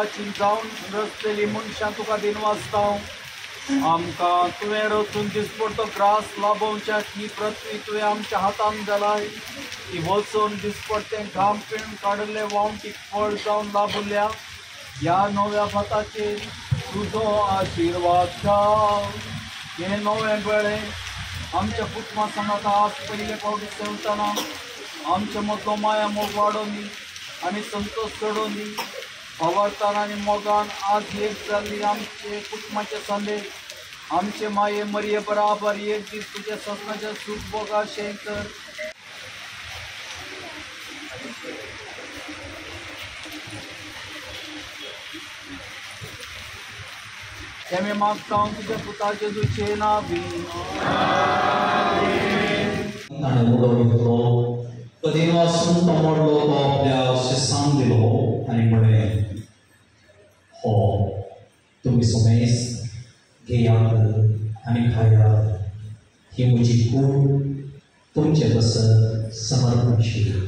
मोगाची जावन रचलेली मनशां तुका दिनवासता। आमकां तुवें रचून दिसपडतो ग्रास लाभोवच्या ही पृथ्वी तुवें आमच्या हातान घालाय। ती वचून दिसपडतें घाम पिळून काडिल्लें वावटीक फळ जावन लाभल्या। ह्या नव्या भाताचेर तुजो आशिर्वाद घाल। हें नवें बेळें आमच्या कुटुंबा सांगाता आज पयले फावटी सेवतना आमच्या मदलो माया मोग वाडोवनी आनी संतोश चडोवनी। भावार्थान आनी मोगान आज एक जाल्ली आमचे कुटुंबाचे संदेश आमचे माये मरये बराबर एक दीस तुज्या सपनाच्या सूख भोगाशें कर। हें मागता हांव तुज्या पुता जेजूचे नांवान। ताणें उलोवन घेतलो, तो देवासून तो मोडलो, तो आपल्या शिसांक दिलो आनी म्हळें, हो तुमी समेस्त घेयात आनी खायात, ही म्हजी कूड तुमचे पासत समर्पणशील।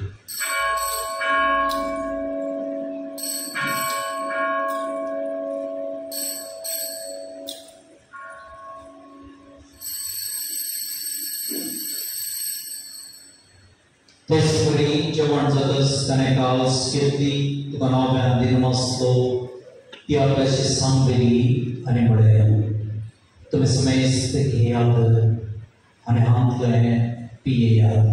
तेच जेवण जातच ताणें कास घेतली, तुका नव्यान दिनवासलो, ती आपल्या शिसांक दिली आनी म्हळें, तुमी समेस्त घेयात आनी हांतलें पियेयात,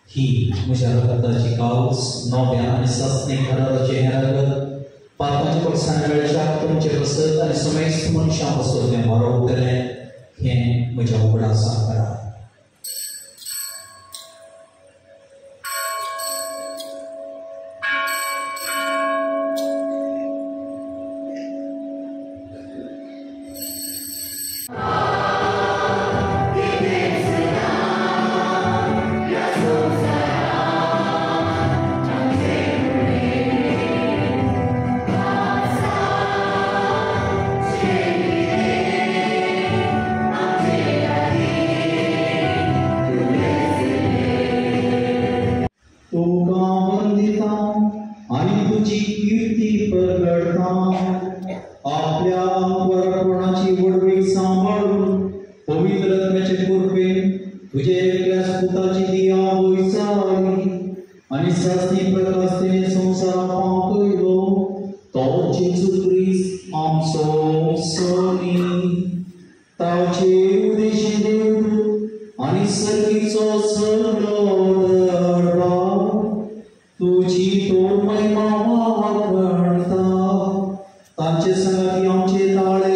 ही म्हज्या रगताची कास नव्या आनी सासणी कराराचें हें रगत पातकांच्या पक्षान मेळच्याक तुमचे पासत आनी समेस्त मनशां पासत तें बरोवतलें, हें म्हज्या उगडासाक करात। तुजी तो महिमा वाखणता, तांचे संगाती आमचे ताळे